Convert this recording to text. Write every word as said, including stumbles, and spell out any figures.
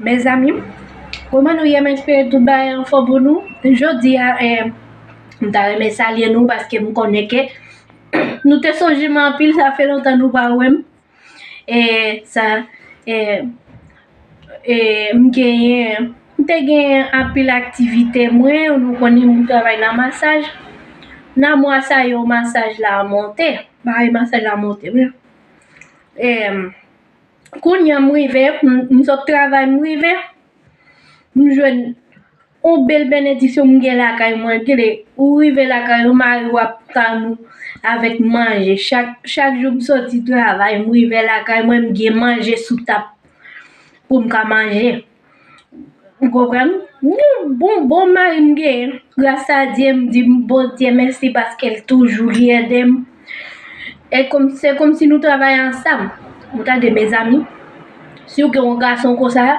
Mezanmi, kòman nou ye? M espere tout bagay anfòm pou nou. Jodi a, eh, m ta renmen salye nou paske m konnen ke nou te sonje m anpil, sa fè lontan nou pa wè m. E sa, e, e, m genyen, m te genyen anpil aktivite mwen, nou konnen m travay nan masaj. Nan mwa sa yo, masaj la monte, bagay masaj la monte, wi. E, kounye a m rive, m, m sot travay, m rive, m jwenn yon bèl benediksyon m gen lakay mwen. Gade, ou rive lakay ou, mari w ap tann ou avèk manje. Chak, chak jou m soti travay, m rive lakay mwen, m gen manje sou tab pou m ka manje. Ou konprann? Yon bon, bon mari m genyen. Gras a Dye, m di Bondye mèsi paske l toujou li ede m. E kòm, se kòmsi nou travay ansanm. Ou tande, mezanmi? Si w gen yon gason konsa,